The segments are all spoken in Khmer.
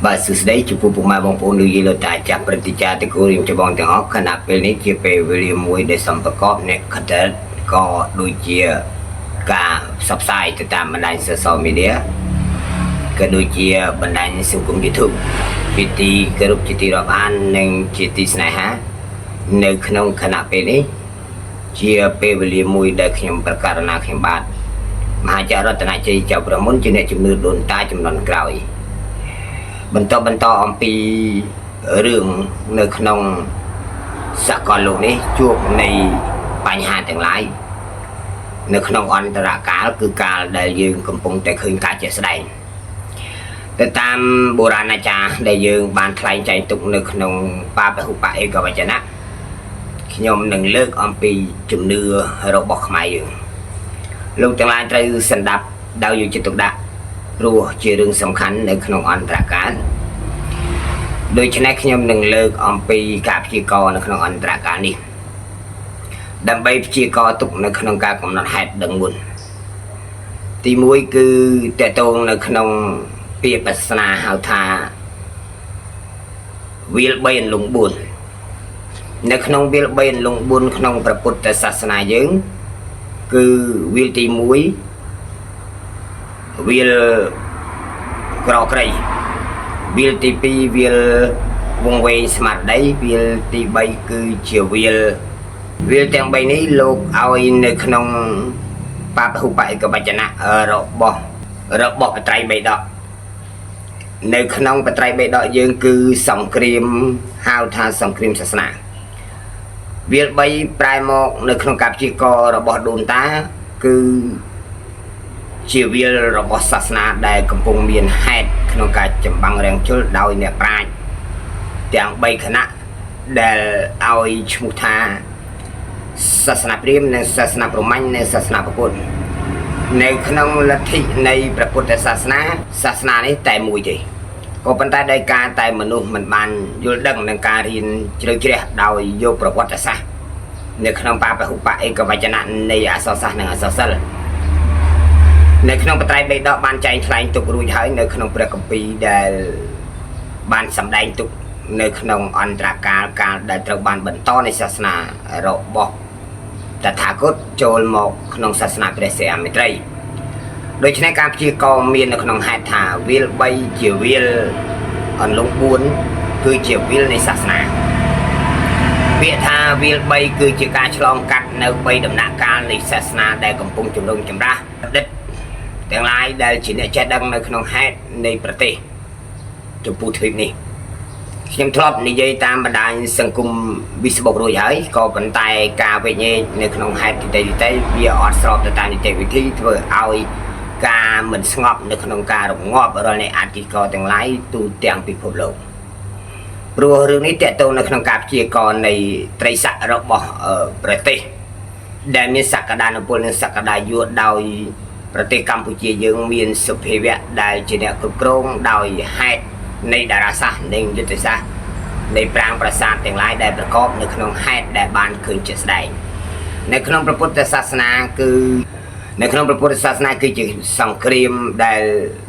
បាទសួស្តីចំពោះពុកម៉ែបងប្អូនលោកយាយលោកតាចាស់ព្រឹទ្ធាចារ្យតកូលរៀមច្បងទាំងអស់ខណៈពេលនេះជាពេលវេលាមួយដែលសំប្រកបអ្នកខិតក៏ដូចជាការផ្សព្វផ្សាយទៅតាមបណ្ដាញ social media ក៏ដូចជាបណ្ដាញសង្គម YouTube ជាទីគោរពជាទីរាប់អាននិងជាទីស្នេហានៅក្នុងខណៈពេលនេះជាពេលវេលាមួយដែលខ្ញុំប្រកាសណាខ្ញុំបាទមហាចក្ររតនជ័យចៅប្រមុនជាអ្នកជំនឿដូនតាចំនួនក្រោយ បន្តបន្តអំពីរឿងនៅក្នុងសកលលោកនេះជួបនៃបញ្ហាទាំងឡាយនៅក្នុងអន្តរកាលគឺកាលដែលយើងកំពុងតែឃើញការជាក់ស្ដែងទៅតាមបុរាណអាចារ្យដែលយើងបានថ្លែងចែងទុកនៅក្នុងបាពហុបៈឯកវចនៈខ្ញុំនឹងលើកអំពីជំនឿរបស់ខ្មែរយើងលោកទាំងឡាយត្រូវសន្តាប់ដោយយកចិត្តទុកដាក់ព្រោះជារឿងសំខាន់នៅក្នុងអន្តរកាល ដូច្នេះខ្ញុំនឹងលើកអំពីការព្យាករណ៍នៅក្នុងអន្តរកាលនេះដើម្បីព្យាករណ៍ទុកនៅក្នុងការកំណត់ហេតុដឹងមុនទី1គឺតកតងនៅក្នុងពាក្យបាសនាហៅថាវាល3អន្លង់4នៅក្នុងវាល3អន្លង់4ក្នុងព្រះពុទ្ធសាសនាយើងគឺវាលទី1វាលក្រក្រី វាលទី2វាលវងវែងស្មារតីវាលទី3គឺជាវាលវាលទាំង3នេះលោកឲ្យនៅក្នុងបាពហុបឯកវចនៈរបស់របស់បត្រៃបិដកនៅក្នុងបត្រៃបិដកយើងគឺសង្គ្រាមហៅថាសង្គ្រាមសាសនាវាល3ប្រែមកនៅក្នុងការព្យាករណ៍របស់ដូនតាគឺជាវាលរបស់សាសនាដែលកំពុងមានហេតុក្នុងការចម្បាំងរាំងជលដោយអ្នកប្រាជ្ញទាំង3គណៈដែលឲ្យឈ្មោះថាសាសនាព្រាហ្មណ៍និងសាសនាព្រហ្មញ្ញនិងសាសនាពុទ្ធនៅក្នុងលទ្ធិនៃព្រះពុទ្ធសាសនាសាសនានេះតែមួយទេក៏ប៉ុន្តែដោយការតែមនុស្សមិនបានយល់ដឹងនឹងការរៀនជ្រៅជ្រះដោយយកប្រវត្តិសាស្ត្រនៅក្នុងបាពហុបៈឯកវចនៈនៃអក្សរសាស្ត្រនិងអក្សរសិល្ប៍ នៅក្នុងបត្រៃបិដកបានចែងថ្លែងទុករួចហើយនៅក្នុងព្រះគម្ពីរដែលបានសម្ដែងទុកនៅក្នុងអន្តរកាលកាលដែលត្រូវបានបន្តនៃសាសនារបស់តថាគតចូលមកក្នុងសាសនាព្រះសីហមេត្រីដូច្នេះការព្យាករណ៍មាននៅក្នុងហេតុថាវាល3ជាវាលអន្លង់4គឺជាវាលនៃសាសនា ពាក្យថាវាល3គឺជាការឆ្លងកាត់នៅ3ដំណាក់កាលនៃសាសនាដែលកំពុងជំរុញចម្រាស់បណ្ឌិតទាំងឡាយដែលជាអ្នកចេះដឹងនៅក្នុងហេតុនៃប្រទេសចំពោះទ្វីបនេះខ្ញុំធ្លាប់និយាយតាមបណ្ដាញសង្គម Facebook រួចហើយក៏ប៉ុន្តែការវិញ្ញានៅក្នុងហេតុទីទីវាអត់ស្របទៅតាមនីតិវិធីធ្វើឲ្យការមិនស្ងប់នៅក្នុងការរងាប់រាល់នៃអធិករទាំងឡាយទូទាំងពិភពលោក ព្រោះរឿងនេះតកតងនៅក្នុងការព្យាករណ៍នៃត្រីស័ករបស់ប្រទេសដែលមានសក្តានុពលនិងសក្តាយុដោយប្រទេសកម្ពុជាយើងមានសុភាវៈដែលជាអ្នកគ្រប់គ្រងដោយហេតុនៃតារាសាស្ត្រនិងយុទ្ធសាស្ត្រនៃប្រាង្គប្រាសាទទាំងឡាយដែលប្រកបនៅក្នុងហេតុដែលបានឃើញជាក់ស្ដែងនៅក្នុងព្រះពុទ្ធសាសនាគឺនៅក្នុងព្រះពុទ្ធសាសនាគឺជាសង្គ្រាមដែល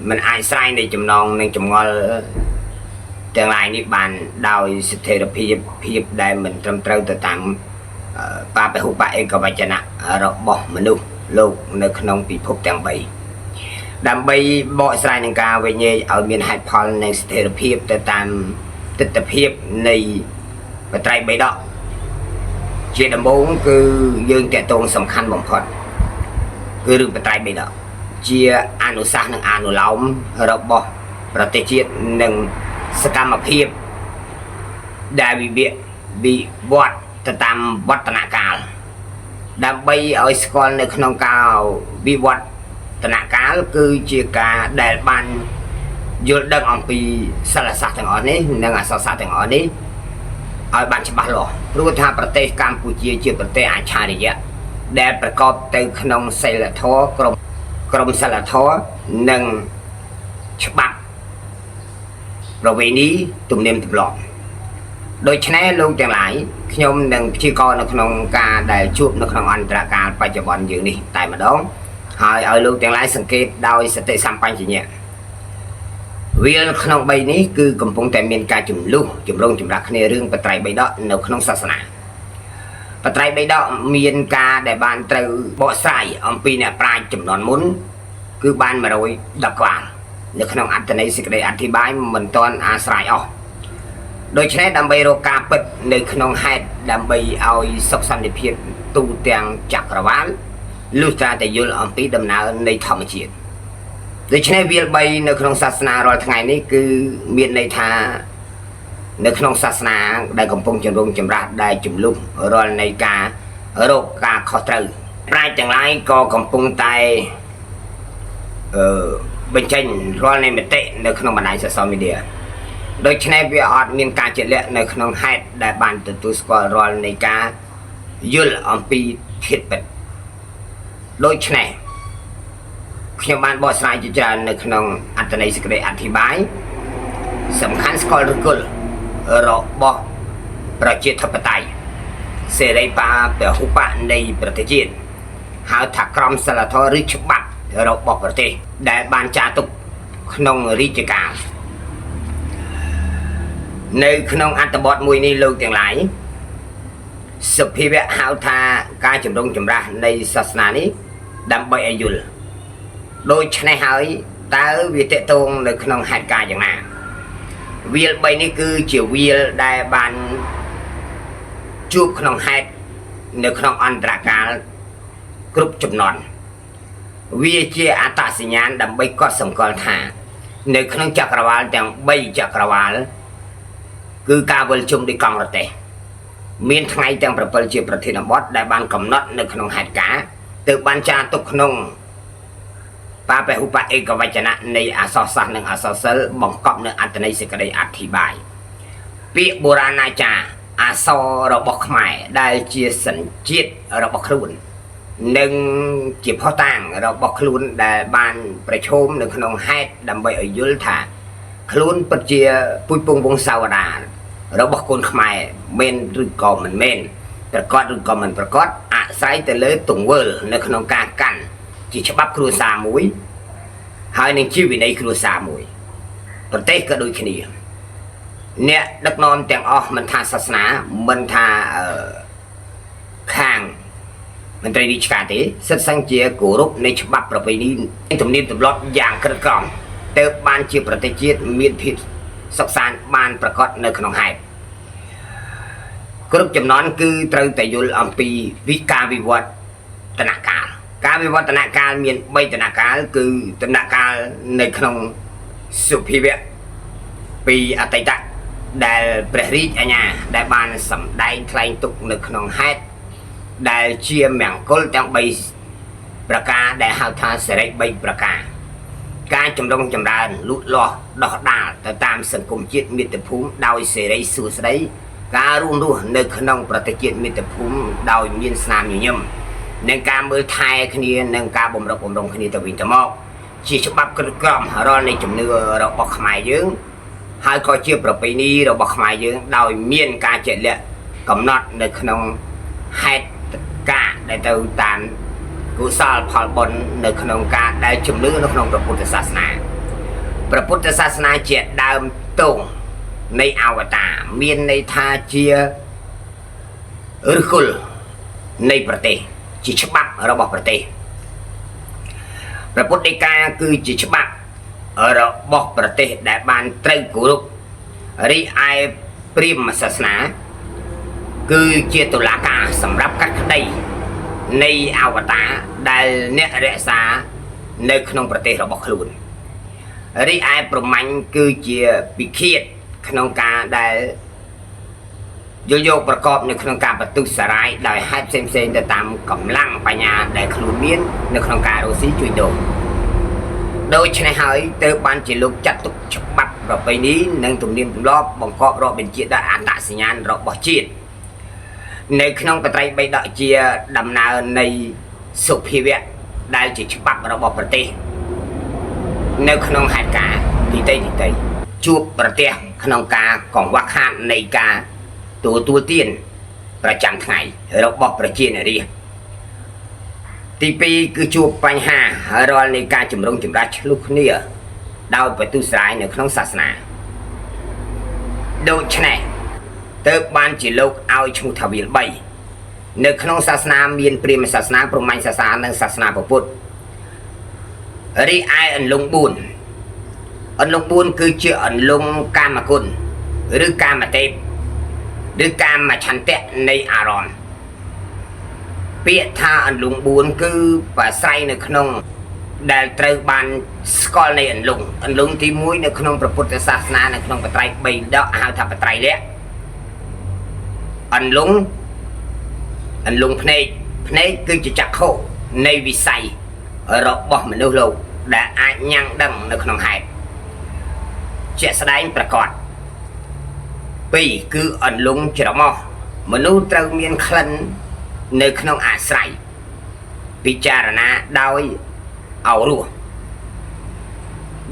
មិនអាចស្រាយនៃចំណងនិងចម្ងល់ ទាំងឡាយនេះបានដោយស្ថិរភាពភាពដែលមិនត្រឹមត្រូវទៅតាមបាពហុបឯកវចនៈរបស់មនុស្សលោកនៅក្នុងពិភពទាំង3ដើម្បីបកស្រាយនឹងការវិញ្ញាឲ្យមានហេតុផលនិងស្ថិរភាពទៅតាមទិដ្ឋភាពនៃបត្រៃបិដកជាដំបូងគឺយើងតកតងសំខាន់បំផុតគឺរឿងបត្រៃបិដកជាអនុសាសន៍និងអនុលោមរបស់ប្រទេសជាតិនិងសកម្មភាពដែលវិវវិវត្តទៅតាមវឌ្ឍនកាលដើម្បីឲ្យស្គាល់នៅក្នុងការវិវឌ្ឍនកាលគឺជាការដែលបានយល់ដឹងអំពីសិលសាស្ត្រទាំងអស់នេះនិងអក្សរសាស្ត្រទាំងអស់នេះឲ្យបានច្បាស់លាស់ព្រោះថាប្រទេសកម្ពុជាជាប្រទេសអច្ឆរិយៈដែលប្រកបទៅក្នុងសិលធម៌ក្រុមក្រុមសិលធម៌និងច្បាប់ ប្រវេណីទំនៀមទម្លាប់ដូច្នេះលោកទាំងឡាយខ្ញុំនឹងព្យាករណ៍នៅក្នុងការដែលជួបនៅក្នុងអន្តរកាលបច្ចុប្បន្នយើងនេះតែម្ដងហើយឲ្យលោកទាំងឡាយសង្កេតដោយសតិសម្បញ្ញៈ វាលក្នុង3នេះគឺកំពុងតែមានការចំលុះចម្រុងចម្រាស់គ្នារឿងបត្រៃបិដកនៅក្នុងសាសនាបត្រៃបិដកមានការដែលបានត្រូវបកស្រាយអំពីអ្នកប្រាជ្ញចំនួនមុនគឺបាន110ក្បាលនៅក្នុងអត្ថន័យសេចក្តីអធិប្បាយមិនទាន់អាស្រ័យអស់ដូច្នេះដើម្បីរកការពិតនៅក្នុងហេតុដើម្បីឲ្យសុខសន្តិភាពទូទាំងចក្រវាលលុះត្រាតែយល់អំពីដំណើរនៃធម្មជាតិដូច្នេះវាល3នៅក្នុងសាសនារាល់ថ្ងៃនេះគឺមានន័យថានៅក្នុងសាសនាដែលកំពុងចម្រុងចម្រាស់ដែលចំលុះរាល់នៃការរកការខុសត្រូវប្រាជ្ញទាំងឡាយក៏កំពុងតែអឺបញ្ចេញរាល់នៃមតិនៅក្នុងបណ្ដាញ social media ដូច្នេះវាអត់មានការជាក់លាក់នៅក្នុងហេតុដែលបានទទួលស្គាល់រាល់នៃការយល់អំពីធាតុពិតដូច្នេះខ្ញុំបានបកស្រាយជាច្រើននៅក្នុងអត្ថន័យសេចក្តីអធិប្បាយសំខាន់ស្គាល់ឫសគល់របស់ប្រជាធិបតេយ្យសេរីបាពហុបកនៃប្រទេសជាតិហៅថាក្រមសីលធម៌ឬច្បាប់របស់ប្រទេសដែលបានចារទុកក្នុងរាជការនៅក្នុងអត្ថបទមួយនេះលោកទាំងឡាយសុភាវៈហៅថាការចម្រុងចម្រាស់នៃសាសនានេះដើម្បីឲ្យយល់ដូច្នេះហើយតើវាតេតងនៅក្នុងហេតុការណ៍យ៉ាងណាវាល3នេះគឺជាវាលដែលបានជួបក្នុងហេតុនៅក្នុងអន្តរកាលគ្រប់ចំនួនវាជាអត្តសញ្ញាណដើម្បីកត់សម្គាល់ថានៅក្នុងចក្រវាលទាំង3ចក្រវាលគឺការវិលជុំដោយកង់រទេះមានថ្ងៃទាំង7ជាប្រធានបទដែលបានកំណត់នៅក្នុងហេតុការណ៍ទើបបានចារទុកក្នុងបាពហុបឯកវចនៈនៃអសរសាស្ត្រនិងអសរសិល្ប៍បង្កប់នៅអត្ថន័យសេចក្តីអធិប្បាយពាក្យបុរាណាចារ្យអសររបស់ខ្មែរដែលជាសញ្ជាតិរបស់ខ្លួននិងជាផុសតាងរបស់ខ្លួនដែលបានប្រឈមនៅក្នុងហេតុដើម្បីឲ្យយល់ថាខ្លួនពិតជាពូជពងវង្សាវតាររបស់កូនខ្មែរមែនឬក៏មិនមែនប្រកបឬក៏មិនប្រកបអាស្រ័យទៅលើទង្វើនៅក្នុងការកាន់ជាច្បាប់គ្រួសារមួយហើយនឹងជាវិន័យគ្រួសារមួយប្រទេសក៏ដូចគ្នាអ្នកដឹកនាំទាំងអស់មិនថាសាសនាមិនថាខាងមន្ត្រីរាជការទេសិទ្ធិសង្ឃជាគោរពនៃច្បាប់ប្រពៃណីទំនៀមទម្លាប់យ៉ាងក្រិតក្រមទើបបានជាប្រទេសជាតិមានភាពសុខសាន្តបានប្រកបនៅក្នុងហេតុគ្រប់ចំនួនគឺត្រូវតែយល់អំពីវិការវិវត្តតនកាលការវិវឌ្ឍនកាលមាន3តនកាលគឺតនកាលនៅក្នុងសុភាវៈពីអតីតដែលព្រះរាជអាជ្ញាដែលបានសម្ដែងថ្លែងទុកនៅក្នុងហេតុដែលជាមង្គលទាំង3ប្រការដែលហៅថាសិរី3ប្រការការចម្រុងចម្រើនលូតលាស់ដោះដាលទៅតាមសង្គមជាតិមាតុភូមិដោយសេរីសួស្តីការរួមរស់នៅក្នុងប្រទេសជាតិមាតុភូមិដោយមានស្នាមញញឹមនិងការមើលថែគ្នានិងការបំរុកបំរុងគ្នាទៅវិញទៅមកជាច្បាប់ក្រឹតក្រមរាល់នៃជំនឿរបស់ខ្មែរយើងហើយក៏ជាប្រពៃណីរបស់ខ្មែរយើងដោយមានការជាក់លាក់កំណត់នៅក្នុងហេតុការណ៍ដែលទៅតាមកុសលផលបុណ្យនៅក្នុងការដែលជំនឿនៅក្នុងព្រះពុទ្ធសាសនាព្រះពុទ្ធសាសនាជាដើមទងនៃអវតារមានន័យថាជាឫសគល់នៃប្រទេសជាច្បាប់របស់ប្រទេសព្រះពុទ្ធដីកាគឺជាច្បាប់របស់ប្រទេសដែលបានត្រូវគោរពរីឯព្រាហ្មណ៍សាសនាគឺជាតុលាការសម្រាប់កាត់ក្តីនៃអវតារដែលអ្នករក្សានៅក្នុងប្រទេសរបស់ខ្លួនរីឯប្រមាញ់គឺជាពិឃាតក្នុងការដែលយល់យកប្រកបនៅក្នុងការបន្ទុះសារាយដោយហេតុផ្សេងៗទៅតាមកម្លាំងបញ្ញាដែលខ្លួនមាននៅក្នុងការរកស៊ីជួយដូរដូច្នេះហើយទើបបានជាលោកចាត់ទុកច្បាប់ប្រពៃណីនិងទំនៀមទម្លាប់បង្កប់រាប់បញ្ជាដោយអត្តសញ្ញាណរបស់ជាតិនៅក្នុងបត្រៃបីដកជាដំណើរនៃសុភាវៈដែលជាច្បាប់របស់ប្រទេសនៅក្នុងហេតុការណ៍ទីតីទីតីជួបប្រទះក្នុងការកង្វះខាតនៃការទទួលទានប្រចាំថ្ងៃរបស់ប្រជានារីទី2គឺជួបបញ្ហារាល់នៃការចម្រុងចម្រាស់ឆ្លុះគ្នា ដោយបន្ទុស្រាយនៅក្នុងសាសនាដូច្នេះទៅបានជាលោកឲ្យឈ្មោះថាវាល3នៅក្នុងសាសនាមានព្រាហ្មណ៍សាសនាព្រហ្មញ្ញសាសនានិងសាសនាពុទ្ធរីឯអន្លង់4អន្លង់4គឺជាអន្លង់កាមគុណឬកាមទេពឬកាមឆន្ទៈនៃអារម្មណ៍ពាក្យថាអន្លង់4គឺប្រស្រ័យនៅក្នុងដែលត្រូវបានស្គាល់នៃអន្លង់អន្លង់ទី1នៅក្នុងព្រះពុទ្ធសាសនានៅក្នុងបត្រៃ3ដកហៅថាបត្រៃលក្ខអន្លង់អន្លង់ភ្នែកភ្នែកគឺជាចក្ខុនៃវិស័យរបស់មនុស្សលោកដែលអាចញ៉ាំងដឹងនៅក្នុងហេតុជាក់ស្ដែងប្រកប2គឺអន្លង់ច្រមុះមនុស្សត្រូវមានក្លិននៅក្នុងអាស្រ័យពិចារណាដោយអោរស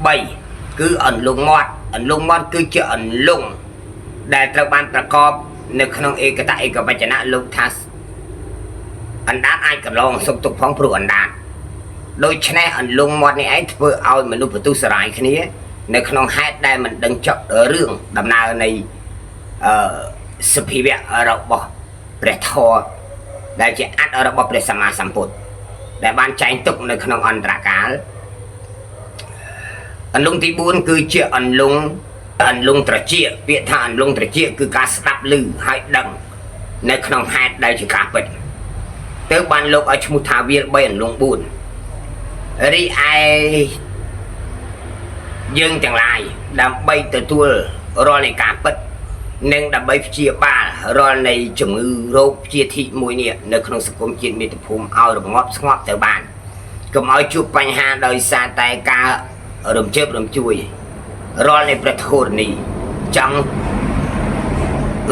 3គឺអន្លង់មាត់អន្លង់មាត់គឺជាអន្លង់ដែលត្រូវបានប្រកបនៅក្នុងឯកតឯកវចនៈលោកថាអណ្ដាតអាចកន្លងសុខទុក្ខផងព្រោះអណ្ដាតដូច្នេះអន្លង់មាត់នេះឯងធ្វើឲ្យមនុស្សបន្ទុះសរាយគ្នានៅក្នុងហេតុដែលមិនដឹងចប់រឿងដំណើរនៃអឺសភាវៈរបស់ព្រះធម៌ដែលជាអត្តរបស់ព្រះសម្មាសម្ពុទ្ធដែលបានចែងទុកនៅក្នុងអន្តរកាលអន្លង់ទី4គឺជាអន្លង់អន្លង់ត្រចៀកពាក្យថាអន្លង់ត្រចៀកគឺការស្ដាប់ឮហើយដឹងនៅក្នុងហេតុដែលជាការពិតទៅបានលោកឲ្យឈ្មោះថាវាល3អន្លង់4រីឯយើងទាំងឡាយដើម្បីទទួលរាល់នៃការពិតនិងដើម្បីព្យាបាលរាល់នៃជំងឺរោគជាធិមួយនេះនៅក្នុងសង្គមជាតិមាតុភូមិឲ្យរងាប់ស្ងប់ទៅបានកុំឲ្យជួបបញ្ហាដោយសារតែការរំជើបរំជួយរាល់នៃព្រះធរណីចង់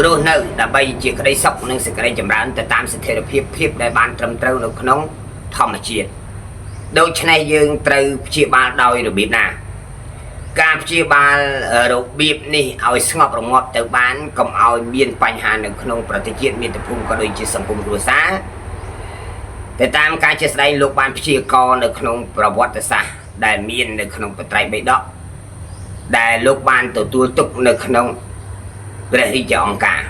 រស់នៅដើម្បីជាក្តីសុខនិងសេចក្តីចម្រើនទៅតាមស្ថិរភាពភាពដែលបានត្រឹមត្រូវនៅក្នុងធម្មជាតិដូច្នេះយើងត្រូវព្យាបាលដោយរបៀបណាការព្យាបាលរបៀបនេះឲ្យស្ងប់រងាប់ទៅបានកុំឲ្យមានបញ្ហានៅក្នុងប្រទេសជាតិមាតុភូមិក៏ដូចជាសង្គមគ្រួសារតែតាមការជាស្ដែងលោកបានព្យាករណ៍នៅក្នុងប្រវត្តិសាស្ត្រដែលមាននៅក្នុងបត្រៃបិដកដែលលោកបានទទួលទុកនៅក្នុងព្រះរាជអង្គការ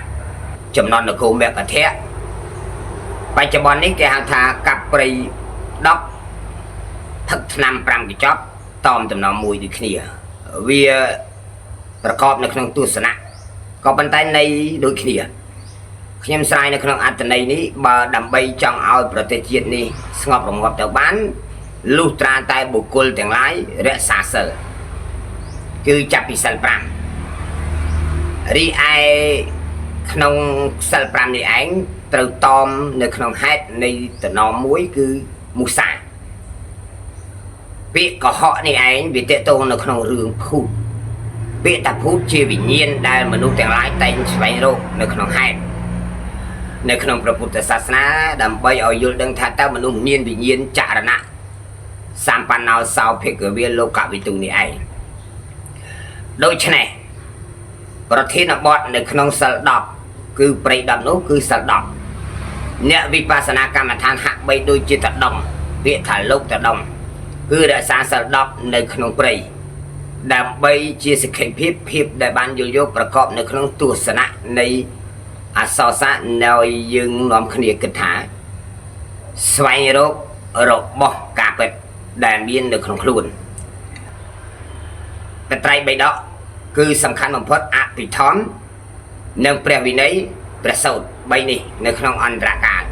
ចំណន់នគរមគធៈបច្ចុប្បន្ននេះគេហៅថាកាប់ព្រៃ10ផឹកថ្នាំ5កញ្ចប់តอมតំណមមួយដូចគ្នាវាប្រកបនៅក្នុងទស្សនៈក៏ប៉ុន្តែនៃដូចគ្នាខ្ញុំស្រាយនៅក្នុងអត្ថន័យនេះបើដើម្បីចង់ឲ្យប្រទេសជាតិនេះស្ងប់រងាប់ទៅបានលុះត្រាតែបុគ្គលទាំងឡាយរក្សាសិលគឺចាប់ពីសិល5រីឯក្នុងសិល5នេះឯងត្រូវតอมនៅក្នុងហេតុនៃតំណមួយគឺមុសាពាក្យកុហកនេះឯងវាតេតងនៅក្នុងរឿងភូតពាក្យថាភូតជាវិញ្ញាណដែលមនុស្សទាំងឡាយតែងស្វែងរកនៅក្នុងហេតុនៅក្នុងព្រះពុទ្ធសាសនាដើម្បីឲ្យយល់ដឹងថាតើមនុស្សមានវិញ្ញាណចរណៈសម្បណ្ណោសោភិក្ខវេលោកវិទូនេះឯងដូច្នេះប្រធានបទនៅក្នុងសិល10គឺព្រៃ10នោះគឺសិល10អ្នកវិបស្សនាកម្មដ្ឋានហាក់បីដូចជាតដងពាក្យថាលោកតដងគឺរក្សាសិល10នៅក្នុងព្រៃដើម្បីជាសក្ខីភាពភាពដែលបានយល់យកប្រកបនៅក្នុងទស្សនៈនៃអសរសាស្ត្រនៅយើងនាំគ្នាគិតថាស្វែងរករបស់ការពិតដែលមាននៅក្នុងខ្លួនបត្រៃបិដកគឺសំខាន់បំផុតអភិធម្មនិងព្រះវិន័យព្រះសូត្រ3នេះនៅក្នុងអន្តរកាល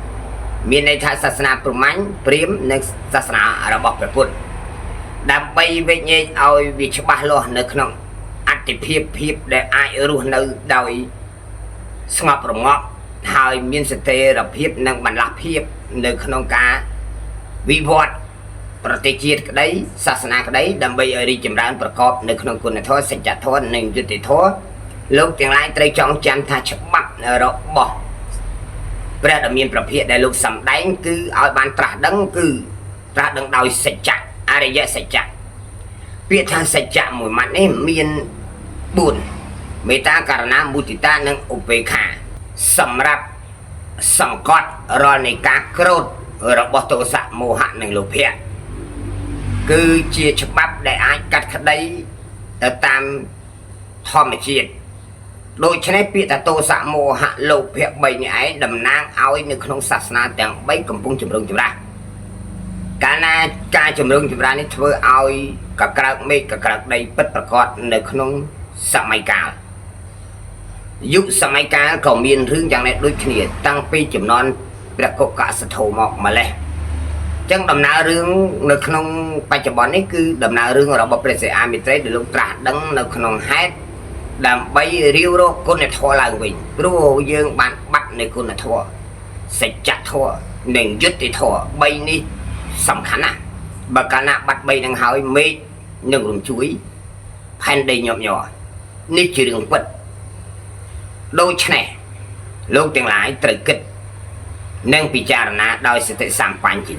មានន័យថាសាសនាព្រហ្មញ្ញព្រាហ្មណ៍និងសាសនារបស់ព្រះពុទ្ធដើម្បីវិញ្ញាណឲ្យវាច្បាស់លាស់នៅក្នុងអតិភិបភាពដែលអាចរស់នៅដោយស្ងប់រងាប់ហើយមានស្ថិរភាពនិងបន្លាស់ភាពនៅក្នុងការវិវត្តប្រទេសជាតិក្តីសាសនាក្តីដើម្បីឲ្យរីកចម្រើនប្រកបនៅក្នុងគុណធម៌សច្ចធម៌និងយុត្តិធម៌លោកទាំងឡាយត្រូវចងចាំថាច្បាប់របស់ព្រះដ៏មានប្រភិយដែលលោកសម្ដែងគឺឲ្យបានត្រាស់ដឹងគឺត្រាស់ដឹងដោយសច្ចៈអរិយសច្ចៈពាក្យថាសច្ចៈមួយម៉ាត់នេះមាន4មេត្តាករណាមុទិតានិងឧបេក្ខាសម្រាប់សង្កត់រាល់នៃការក្រោធរបស់ទោសៈមោហៈនិងលោភៈគឺជាច្បាប់ដែលអាចកាត់ក្តី ទៅតាមធម្មជាតិដូច្នេះពាក្យថាទោសៈមោហៈលោភៈ3នេះឯងតំណាងឲ្យនៅក្នុងសាសនាទាំង3កំពុងចម្រុងចម្រាស់កាលណាការចម្រុងចម្រាស់នេះធ្វើឲ្យកក្រើកមេឃកក្រើកដីពិតប្រកបនៅក្នុងសម័យកាលយុគសម័យកាលក៏មានរឿងយ៉ាងនេះដូចគ្នាតាំងពីចំនួនព្រះកុកសទ្ធោមកម្លេះចឹងដំណើររឿងនៅក្នុងបច្ចុប្បន្ននេះគឺដំណើររឿងរបស់ព្រះសិអាមិត្រីដែលលោកត្រាស់ដឹងនៅក្នុងហេតុដើម្បីរាវរកគុណធម៌ឡើងវិញព្រោះយើងបានបាត់នៅគុណធម៌សច្ចធម៌និងយុត្តិធម៌បីនេះសំខាន់ណាស់បើកាលណាបាត់បីនឹងហើយមេឃនឹងរំជួយផែនដីញាប់ញ័រនេះជារឿងពិតដូច្នេះលោកទាំងឡាយត្រូវគិតនិងពិចារណាដោយសតិសម្បញ្ញជា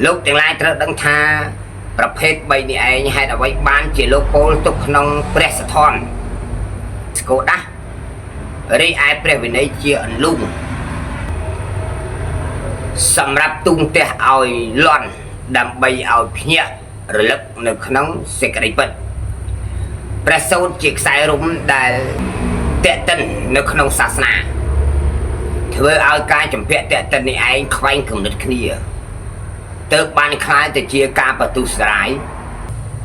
លោកទាំងឡាយត្រូវដឹងថាប្រភេទ3នេះឯងហេតុអ្វីបានជាលោកពោលទុកក្នុងព្រះសទ្ធំស្គោដាស់រីឯព្រះវិន័យជាអន្លូងសម្រាប់ទូងទះឲ្យលន់ដើម្បីឲ្យភ្ញាក់រលឹកនៅក្នុងសេចក្តីពិតព្រះសូត្រជាខ្សែរុំដែលតេតិននៅក្នុងសាសនាធ្វើឲ្យការចម្ពាក់តេតិននេះឯងខ្វែងគំនិតគ្នាទើបបានคล้ายទៅជាការបន្ទុះស្រាយ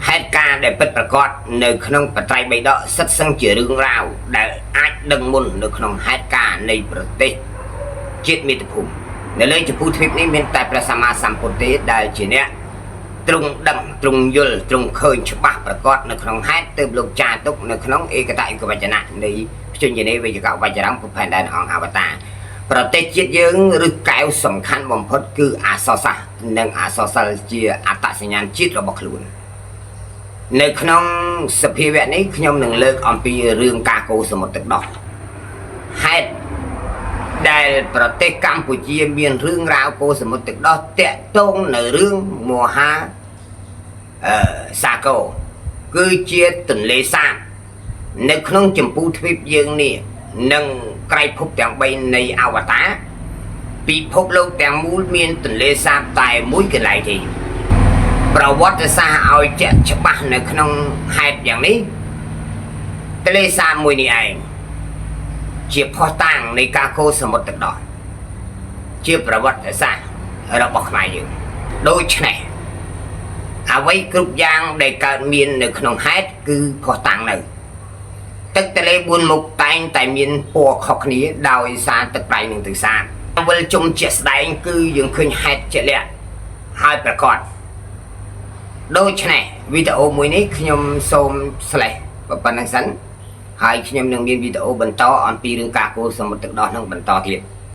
ហេតុការណ៍ដែលពិតប្រាកដនៅក្នុងបត្រៃបិដកសិតសឹងជារឿងរ៉ាវដែលអាចដឹងមុននៅក្នុងហេតុការណ៍នៃប្រទេសជាតិមាតុភូមិនៅលើចម្ពោះទ្វីបនេះមានតែព្រះសម្មាសម្ពុទ្ធទេដែលជាអ្នកទ្រង់ដឹងទ្រង់យល់ទ្រង់ឃើញច្បាស់ប្រកបនៅក្នុងហេតុទើបលោកចាទុកនៅក្នុងឯកតឯកវចនៈនៃព្យញ្ជនេវេយកវចរំពុផែនដែនអង្គអវតារប្រទេសជាតិយើងឬកែវសំខាន់បំផុតគឺអសរសាស្ត្រនិងអសរសិល្ប៍ជាអត្តសញ្ញាណជាតិរបស់ខ្លួននៅក្នុងសភាវៈនេះខ្ញុំនឹងលើកអំពីរឿងការកូរសមុទ្រទឹកដោះហេតុដែលប្រទេសកម្ពុជាមានរឿងរ៉ាវកូរសមុទ្រទឹកដោះតាក់ទងនៅរឿងមហាអឺសាគរគឺជាទន្លេសាបនៅក្នុងចម្ពោះទ្វីបយើងនេះនិងក្រៃភពទាំង3នៃអវតារពិភពលោកទាំងមូលមានទន្លេសាបតែមួយកន្លែងទេប្រវត្តិសាស្ត្រឲ្យជាក់ច្បាស់នៅក្នុងហេតុយ៉ាងនេះទន្លេសាបមួយនេះឯងជាភស្តុតាងនៃការកូរសមុទ្រទឹកដោះជាប្រវត្តិសាស្ត្ររបស់ខ្មែរយើងដូច្នេះអ្វីគ្រប់យ៉ាងដែលកើតមាននៅក្នុងហេតុគឺភស្តុតាងនៅទឹកទន្លេ4មុខតែងតែមានពណ៌ខុសគ្នាដោយសារទឹកប្រៃនិងទឹកសាបវិលជុំជាក់ស្ដែងគឺយើងឃើញហេតុជាក់លាក់ហើយប្រកបដូច្នេះវីដេអូមួយនេះខ្ញុំសូមស្លេះប៉ុណ្្នឹងសិនហើយខ្ញុំនឹងមានវីដេអូបន្តអំពីរឿងការកូរសមុទ្រទឹកដោះនឹងបន្តទៀត។